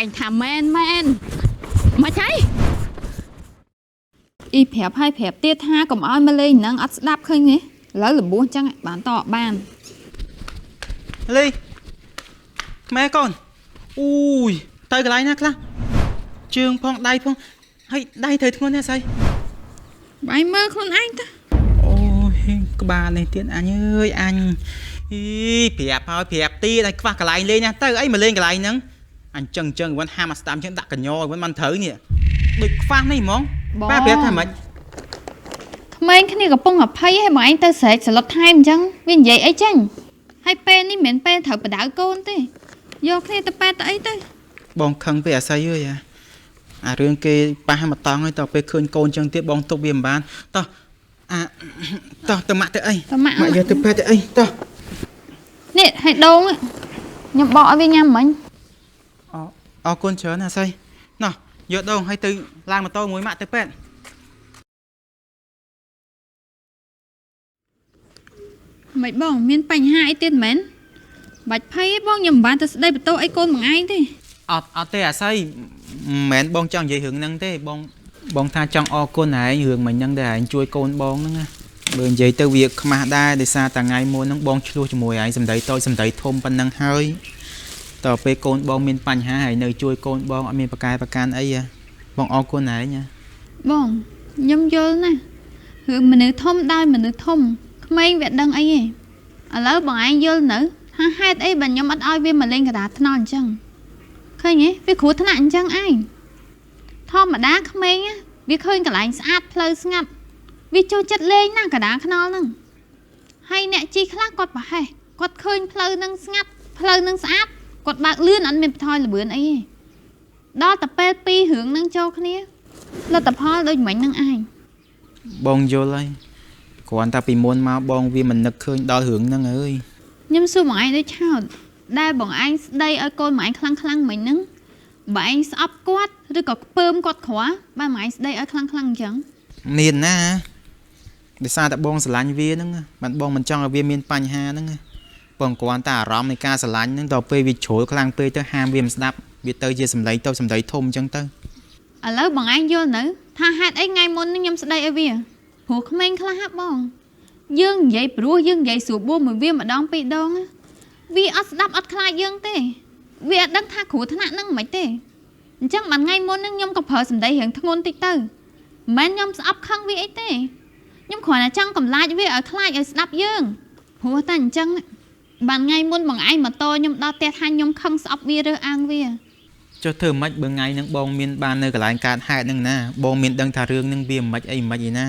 ឯងថាមែនមែនមកចៃអ៊ីប្រាប់ហើយប្រាប់ទៀតថាកុំឲ្យមកលេងហ្នឹងអត់ស្ដាប់ឃើញទេឥឡូវរបួសអញ្ចឹងបានតបាន លីម៉ែកូនអូយទៅកន្លែងណាខ្លះជើងផងដៃផងហើយដៃត្រូវធ្ងន់ណាស់ស្អី បាយមើលខ្លួនឯងទៅ អូយក្បាលនេះទៀតអញអើយអញអីប្រាប់ហើយប្រាប់ទៀតឲ្យខ្វះកន្លែងលេងណាទៅអីមកលេងកន្លែងហ្នឹងអញចឹងចឹងវិញហាមអាស្ដាមចឹងដាក់កញ្ញឲ្យវិញបានត្រូវនេះដូចខ្វះនេះហ្មងប៉ាប្រាប់ថាម៉េច ក្មេងគ្នាកំពុងអភ័យហើយបងឯងទៅស្រែកសឡុតថែមអញ្ចឹងវានិយាយអីចេញហើយពេលនេះមិនមែនពេលត្រូវបដៅកូនទេយកគ្នាទៅពេទ្យទៅអីទៅ បងខឹងពេកអាស័យអើយអាអារឿងគេប៉ះមកតង់ហើយតទៅពេលឃើញកូនចឹងទៀតបងទុកវាមិនបានតោះអាតោះទៅម៉ាក់ទៅអី ទៅម៉ាក់ ម៉ាក់យកទៅពេទ្យទៅអីតោះ នេះឲ្យដូងខ្ញុំបកឲ្យវាញ៉ាំមិញ អអរគុណច្រើនណាស់សៃណោះយកដូងឲ្យទៅឡើងម៉ូតូមួយម៉ាក់ទៅពេទ្យ មិនបងមានបញ្ហាអីទៀតមែនបាច់ភ័យទេបងខ្ញុំមិនបានទៅស្ដីបន្ទោសអីកូនមួយឯងទេ អត់អត់ទេអាស័យមិនមែនបងចង់និយាយរឿងហ្នឹងទេបងបងថាចង់អរគុណឯងរឿងមិញហ្នឹងដែលឯងជួយកូនបងហ្នឹងណាបើនិយាយទៅវាខ្មាស់ដែរដោយសារតែថ្ងៃមុនហ្នឹងបងឆ្លោះជាមួយឯងសំដីតូចសំដីធំប៉ុណ្ណឹងហើយតទៅពេលកូនបងមានបញ្ហាហើយនៅជួយកូនបងអត់មានប្រកែប្រកាន់អីហ៎បងអរគុណឯងណា បងខ្ញុំយល់ណាស់រឿងមនុស្សធំដោយមនុស្សធំក្មេងវាដឹងអីទេឥឡូវបងឯងយល់នៅថាហេតុអីបើខ្ញុំអត់ឲ្យវាមកលេងកណ្ដាលថ្នល់អញ្ចឹងឃើញទេវាគ្រោះថ្នាក់អញ្ចឹងឯងធម្មតាក្មេងណាវាឃើញកន្លែងស្អាតផ្លូវស្ងាត់វាចូលចិត្តលេងណាស់កណ្ដាលថ្នល់ហ្នឹងហើយអ្នកជិះខ្លះគាត់ប្រហែសគាត់ឃើញផ្លូវហ្នឹងស្ងាត់ផ្លូវហ្នឹងស្អាតគាត់បើកលឿនអត់មានបន្ថយល្បឿនអីទេដល់តែពេលពីររឿងហ្នឹងចូលគ្នាលទ្ធផលដូចមិញហ្នឹងឯង បងយល់ហើយគ្រាន់តែពីមុនមកបងវាមិននឹកឃើញដល់រឿងហ្នឹងអើយ ខ្ញុំសួរបងឯងដូចឆោតដែលបងឯងស្ដីឲ្យកូនបងឯងខ្លាំងខ្លាំងៗមិញហ្នឹងបងឯងស្អប់គាត់ឬក៏ខ្ពើមគាត់គ្រាន់បានបងឯងស្ដីឲ្យខ្លាំងខ្លាំងៗអញ្ចឹង មានណាដោយសារតែបងស្រឡាញ់វាហ្នឹងបានបងមិនចង់ឲ្យវាមានបញ្ហាហ្នឹងបងគ្រាន់តែអារម្មណ៍នៃការស្រឡាញ់ហ្នឹងដល់ពេលវាជ្រុលខ្លាំងពេកទៅហាមវាមិនស្ដាប់វាទៅជាសម្លេងតូចសម្ដីធំអញ្ចឹងទៅ ឥឡូវបងឯងយល់នៅថាហេតុអីថ្ងៃមុនហ្នឹងខ្ញុំស្ដីឲ្យវាព្រោះក្មេងខ្លះហ่ะបងយើងនិយាយព្រោះយើងនិយាយស្រួលបួមួយវាម្ដងពីរដងណាវាអត់ស្ដាប់អត់ខ្លាចយើងទេវាអត់ដឹងថាគ្រោះថ្នាក់ហ្នឹងមិនទេអញ្ចឹងបានថ្ងៃមុនហ្នឹងខ្ញុំក៏ប្រើសម្ដីរៀងធ្ងន់តិចទៅមិនមែនខ្ញុំស្អប់ខឹងវាអីទេខ្ញុំគ្រាន់តែចង់កំឡាចវាឲ្យខ្លាចឲ្យស្ដាប់យើងព្រោះតែអញ្ចឹងបានថ្ងៃមុនបងឯងមកតខ្ញុំដល់ផ្ទះថាខ្ញុំខឹងស្អប់វារើសអើងវា ចុះធ្វើម៉េចបើថ្ងៃហ្នឹងបងមានបាននៅកន្លែងកើតហេតុហ្នឹងណាបងមានដឹងថារឿងហ្នឹងវាមិនអីមិនអីណា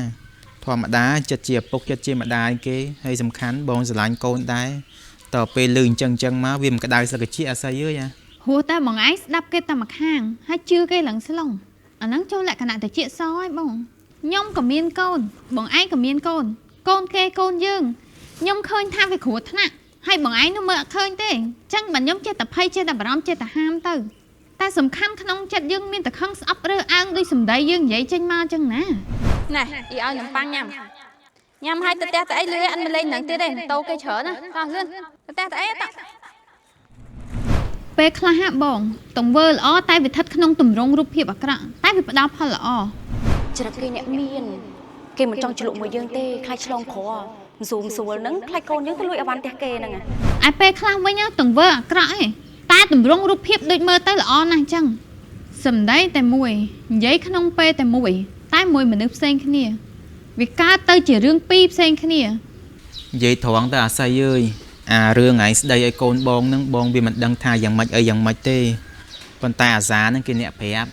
ធម្មតាចិត្តជាឪពុកចិត្តជាម្ដាយគេហើយសំខាន់បងស្រឡាញ់កូនដែរតទៅពេលលឺអញ្ចឹងអញ្ចឹងមកវាមិនក្តៅស្លឹកជាអាស័យអើយអា ព្រោះតែបងឯងស្ដាប់គេតែម្ខាងហើយជឿគេឡើងស្លុងអាហ្នឹងចូលលក្ខណៈតិចសហើយបងខ្ញុំក៏មានកូនបងឯងក៏មានកូនកូនគេកូនយើងខ្ញុំឃើញថាវាគ្រោះថ្នាក់ហើយបងឯងនោះមើលអត់ឃើញទេអញ្ចឹងបើខ្ញុំចេះតែភ័យចេះតែបារម្ភចេះតែហាមទៅតែសំខាន់ក្នុងចិត្តយើងមានតែខឹងស្អប់រើសអើងដូចសម្ដីយើងនិយាយចេញមកអញ្ចឹងណា ណែអ៊ីឲ្យនំប៉័ងញ៉ាំញ៉ាំហើយទៅផ្ទះទៅអីលឿនអត់មកលេងនឹងទៀតទេតោគេច្រើនណាតោះលឿនទៅផ្ទះទៅអីតោះ ពេលខ្លះហ่ะបងទង្វើល្អតែវាស្ថិតក្នុងទម្រង់រូបភាពអាក្រក់តែវាផ្ដល់ផលល្អ ចរិតគេអ្នកមានគេមិនចង់ជ្លក់មួយយើងទេខ្លាចឆ្លងក្រមស៊ូមស្រួលហ្នឹងខ្លាចកូនយើងទៅលួចអវ៉ាន់ផ្ទះគេហ្នឹង ឯពេលខ្លះវិញទង្វើអាក្រក់ឯងតែទម្រង់រូបភាពដូចមើលទៅល្អណាស់អញ្ចឹងសម្ដីតែមួយនិយាយក្នុងពេលតែមួយតែមួយមនុស្សផ្សេងគ្នាវាកើតទៅជារឿងពីរផ្សេងគ្នា និយាយត្រង់ទៅអាស័យអើយអារឿងឯងស្ដីឲ្យកូនបងហ្នឹងបងវាមិនដឹងថាយ៉ាងម៉េចអីយ៉ាងម៉េចទេប៉ុន្តែអាសាហ្នឹងគេអ្នកប្រាប់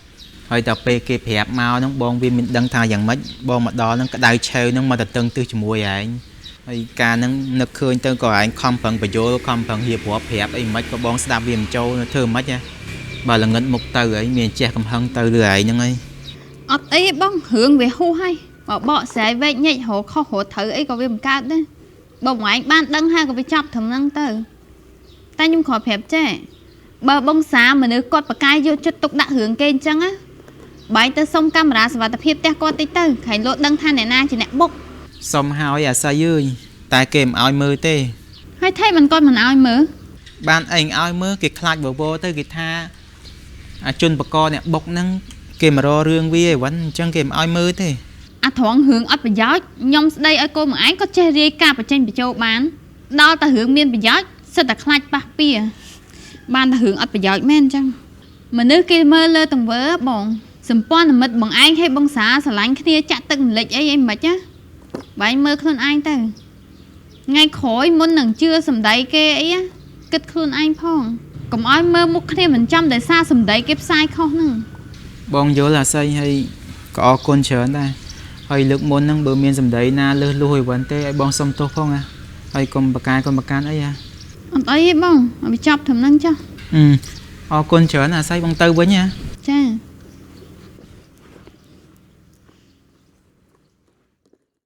ហើយដល់ពេលគេប្រាប់មកហ្នឹងបងវាមិនដឹងថាយ៉ាងម៉េចបងមកដល់ហ្នឹងក្តៅឆេវហ្នឹងមកតតឹងទិសជាមួយឯងហើយការហ្នឹងនឹកឃើញទៅក៏ឯងខំប្រឹងបញ្យលខំប្រឹងរៀបរាប់ប្រាប់អីម៉េចក៏បងស្ដាប់វាមិនចូលធ្វើម៉េចណាបើល្ងិតមុខទៅឯងមានចេះកំហឹងទៅលើឯងហ្នឹងឯង អត់អីទេបងរឿងវាហួសហើយបើបកស្រាយវែកញែករកខុសរកត្រូវអីក៏វាមិនកើតដែរបើបងឯងបានដឹងហើយក៏វាចប់ត្រឹមហ្នឹងទៅតែខ្ញុំគ្រាន់ប្រាប់ចេះបើបងសាមនុស្សគាត់ប្រកាយយកចិត្តទុកដាក់រឿងគេអញ្ចឹងណាបែរទៅសុំកាមេរ៉ាសុវត្ថិភាពផ្ទះគាត់តិចទៅក្រែងលោតដឹងថាអ្នកណាជាអ្នកបុក សុំហើយអាស័យអើយតែគេមិនឲ្យមើលទេ ហើយថៃមិនគាត់មិនឲ្យមើល បានអីឲ្យមើលគេខ្លាចបវរទៅគេថា អាជនបកអ្នកបុកហ្នឹងគេមករករឿងវាឯវ៉ាន់អញ្ចឹងគេមិនឲ្យមើលទេ អាត្រង់រឿងអត់ប្រយោជន៍ខ្ញុំស្ដីឲ្យកូនមកឯងក៏ចេះរាយការណ៍បញ្ចេញបញ្ចូលបានដល់តែរឿងមានប្រយោជន៍សិតតែខ្លាចប៉ះពៀបានតែរឿងអត់ប្រយោជន៍មែនអញ្ចឹងមនុស្សគេមើលលើទង្វើបងសម្ព័ន្ធមិត្តបងឯងឲ្យបងសាស្រឡាញ់គ្នាចាក់ទឹកម្លិចអីអីមិនណាបែងមើលខ្លួនឯងទៅថ្ងៃក្រោយមុននឹងជឿសម្ដីគេអីណាគិតខ្លួនឯងផងកុំឲ្យមើលមុខគ្នាមិនចំដោយសារសម្ដីគេផ្សាយខុសហ្នឹង បងយល់អាស័យហើយក៏អរគុណច្រើនដែរហើយលើកមុនហ្នឹងបើមានសម្ដីណាលើសលួសឯវ៉ាន់ទេឲ្យបងសុំទោសផងណាហើយកុំប្រកែកុំប្រកាន់អីហ่ะ អត់អីទេបងឲ្យវាចប់ត្រឹមហ្នឹងចុះ អឺអរគុណច្រើនអាស័យបងទៅវិញណា ចា